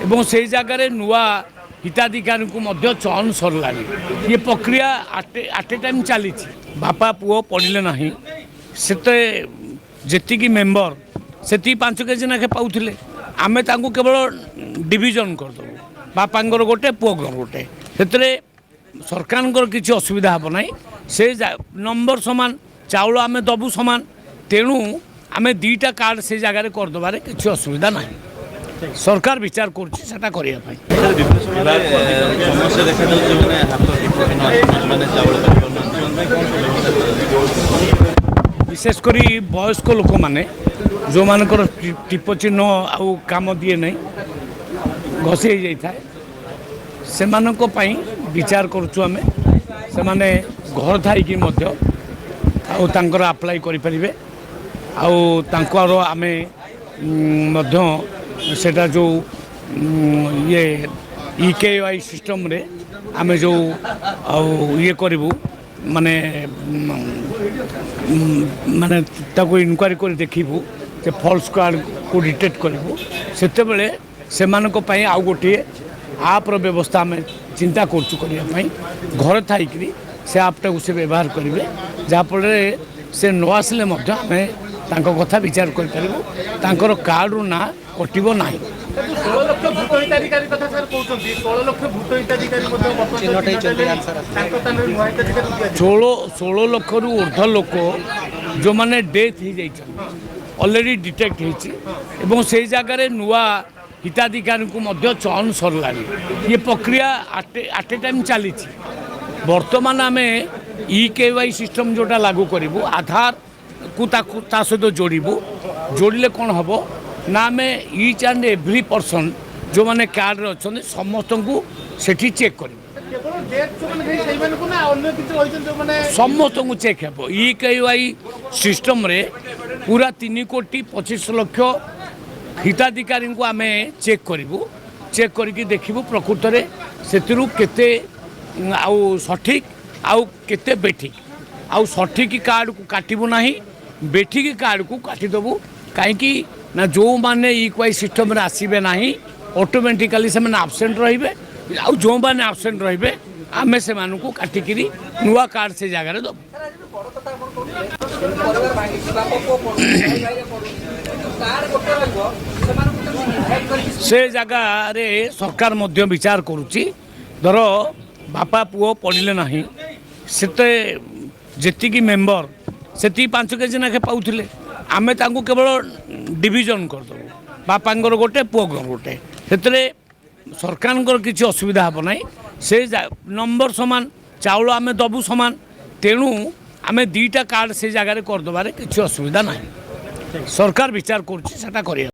ଏବଂ ସେଇ ଜାଗାରେ ନୂଆ ହିତାଧିକାରୀଙ୍କୁ ମଧ୍ୟ ଚୟନ ସରିଲାଣି। ଇଏ ପ୍ରକ୍ରିୟା ଆଟ୍ ଏ ଟାଇମ୍ ଚାଲିଛି। ବାପା ପୁଅ ପଡ଼ିଲେ ନାହିଁ, ସେତେ ଯେତିକି ମେମ୍ବର ସେତିକି 5 କେଜି ଲେଖେ ପାଉଥିଲେ। ଆମେ ତାଙ୍କୁ କେବଳ ଡିଭିଜନ୍ କରିଦେବୁ, ବାପାଙ୍କର ଗୋଟେ, ପୁଅଙ୍କର ଗୋଟେ। ସେଥିରେ ସରକାରଙ୍କର କିଛି ଅସୁବିଧା ହେବ ନାହିଁ। ସେ ନମ୍ବର ସମାନ, ଚାଉଳ ଆମେ ଦେବୁ ସମାନ। ତେଣୁ ଆମେ ଦୁଇଟା କାର୍ଡ଼ ସେ ଜାଗାରେ କରିଦେବାରେ କିଛି ଅସୁବିଧା ନାହିଁ। ସରକାର ବିଚାର କରୁଛି ସେଟା କରିବା ପାଇଁ। ସାର୍, ବିଭିନ୍ନ ସମୟରେ ସମସ୍ୟା ଦେଖାଯାଉଛି, ଯେଉଁମାନେ ହାତ ଟିପ ଚିହ୍ନ ଆସୁନି, ସେମାନେ ଚାଉଳ ପାଇପାରୁନାହାନ୍ତି। ସେମାନଙ୍କ ପାଇଁ କ'ଣ ସବୁ ବ୍ୟବସ୍ଥା କରାଯାଉଛି? ବିଶେଷ କରି ବୟସ୍କ ଲୋକମାନେ, ଯେଉଁମାନଙ୍କର ଟିପ ଚିହ୍ନ ଆଉ କାମ ଦିଏ ନାହିଁ, ଘଷି ହେଇଯାଇଥାଏ, ସେମାନଙ୍କ ପାଇଁ ବିଚାର କରୁଛୁ ଆମେ। ସେମାନେ ଘର ଥାଇକି ମଧ୍ୟ ଆଉ ତାଙ୍କର ଆପ୍ଲାଏ କରିପାରିବେ। ଆଉ ତାଙ୍କର ଆମେ ମଧ୍ୟ ସେଇଟା ଯେଉଁ ଇଏ ଇ କେ ୱାଇ ସିଷ୍ଟମ୍ରେ ଆମେ ଯେଉଁ ଆଉ ଇଏ କରିବୁ, ମାନେ ତାକୁ ଇନକ୍ୱାରି କରି ଦେଖିବୁ ଯେ ଫଲ୍ସ କାର୍ଡ଼କୁ ଡିଟେକ୍ଟ କରିବୁ। ସେତେବେଳେ ସେମାନଙ୍କ ପାଇଁ ଆଉ ଗୋଟିଏ ଆପ୍ର ବ୍ୟବସ୍ଥା ଆମେ ଚିନ୍ତା କରୁଛୁ କରିବା ପାଇଁ। ଘରେ ଥାଇକିରି ସେ ଆପ୍ଟାକୁ ସେ ବ୍ୟବହାର କରିବେ, ଯାହାଫଳରେ ସେ ନ ଆସିଲେ ମଧ୍ୟ ଆମେ ତାଙ୍କ କଥା ବିଚାର କରିପାରିବୁ। ତାଙ୍କର କାର୍ଡ଼ରୁ ନାଁ କଟିବ ନାହିଁ। 16 ଲକ୍ଷ ଭୂତ ହିତାଧିକାରୀ କଥା ସାର୍ କହୁଛନ୍ତି, 16 ଲକ୍ଷ ଭୂତ ହିତାଧିକାରୀ ମଧ୍ୟ ବର୍ତ୍ତମାନ ଚିହ୍ନଟ ହେଲେ, ତାଙ୍କ ସ୍ଥାନରେ ନୂଆ ହିତାଧିକାରୀ ଦିଆଯିବ? 16 ଲକ୍ଷରୁ ଉର୍ଦ୍ଧ୍ୱ ଲୋକ ଯେଉଁମାନେ ଡେଥ୍ ହେଇଯାଇଛନ୍ତି, ଅଲରେଡ଼ି ଡିଟେକ୍ଟ ହେଇଛି ଏବଂ ସେଇ ଜାଗାରେ ନୂଆ ହିତାଧିକାରୀଙ୍କୁ ମଧ୍ୟ ଚୟନ ସରିଲାଣି। ଇଏ ପ୍ରକ୍ରିୟା ଆଟ୍ ଏ ଟାଇମ୍ ଚାଲିଛି। ବର୍ତ୍ତମାନ ଆମେ ଇ କେ ୱାଇ ସିଷ୍ଟମ୍ ଯେଉଁଟା ଲାଗୁ କରିବୁ, ଆଧାରକୁ ତାକୁ ତା ସହିତ ଯୋଡ଼ିବୁ। ଯୋଡ଼ିଲେ କ'ଣ ହେବ ନା, ଆମେ ଇଚ୍ ଆଣ୍ଡ ଏଭ୍ରି ପର୍ସନ୍ ଯେଉଁମାନେ କାର୍ଡ଼ରେ ଅଛନ୍ତି, ସମସ୍ତଙ୍କୁ ସେଠି ଚେକ୍ କରିବୁ। କେବଳ ଡେଥ୍ ଯୋଉମାନେ ହେଇ ସେଇମାନଙ୍କୁ ନା ଅନ୍ୟ କିଛି ରହିଛନ୍ତି ଯୋଉମାନେ? ସମସ୍ତଙ୍କୁ ଚେକ୍ ହେବ। ଇ କେ ୱାଇ ସିଷ୍ଟମ୍ରେ ପୁରା 3 କୋଟି 25 ଲକ୍ଷ ହିତାଧିକାରୀଙ୍କୁ ଆମେ ଚେକ୍ କରିବୁ। ଚେକ୍ କରିକି ଦେଖିବୁ ପ୍ରକୃତରେ ସେଥିରୁ କେତେ ଆଉ ସଠିକ୍ ଆଉ କେତେ ବେଠିକ୍। ଆଉ ସଠିକ୍ କାର୍ଡ଼କୁ କାଟିବୁ ନାହିଁ, ବେଠିକ୍ କାର୍ଡ଼କୁ କାଟିଦେବୁ। କାହିଁକି ନା ଯେଉଁମାନେ ଇ କେ ୱାଇ ସିଷ୍ଟମ୍ରେ ଆସିବେ ନାହିଁ, ଅଟୋମେଟିକାଲି ସେମାନେ ଆବସେଣ୍ଟ ରହିବେ। ଆଉ ଯେଉଁମାନେ ଆବସେଣ୍ଟ ରହିବେ, ଆମେ ସେମାନଙ୍କୁ କାଟିକିରି ନୂଆ କାର୍ଡ଼ ସେ ଜାଗାରେ ଦେବୁ। ବଡ଼ କଥା ଆପଣ କହୁଥିଲେ, ପରିବାର ଭାଙ୍ଗିଛି, ବାପ ପୁଅ ପଡୁନି, ଭାଇ ଭାଇରେ ପଡୁନି, କିନ୍ତୁ କାର୍ଡ ଗୋଟେ ରହିବ, ସେମାନଙ୍କୁ କେମିତି ଡିଭାଇଡ୍ କରିକି? ସେ ଜାଗାରେ ସରକାର ମଧ୍ୟ ବିଚାର କରୁଛି। ଧର ବାପା ପୁଅ ପଡ଼ିଲେ ନାହିଁ, ସେତେ ଯେତିକି ମେମ୍ବର ସେତିକି 5 କେଜି ଲେଖେ ପାଉଥିଲେ। ଆମେ ତାଙ୍କୁ କେବଳ ଡିଭିଜନ୍ କରିଦେବୁ, ବାପାଙ୍କର ଗୋଟେ, ପୁଅଙ୍କର ଗୋଟେ। ସେଥିରେ ସରକାରଙ୍କର କିଛି ଅସୁବିଧା ହେବ ନାହିଁ। ସେ ନମ୍ବର ସମାନ, ଚାଉଳ ଆମେ ଦେବୁ ସମାନ। ତେଣୁ ଆମେ ଦୁଇଟା କାର୍ଡ଼ ସେ ଜାଗାରେ କରିଦେବାରେ କିଛି ଅସୁବିଧା ନାହିଁ। ସରକାର ବିଚାର କରୁଛି ସେଟା କରିବା।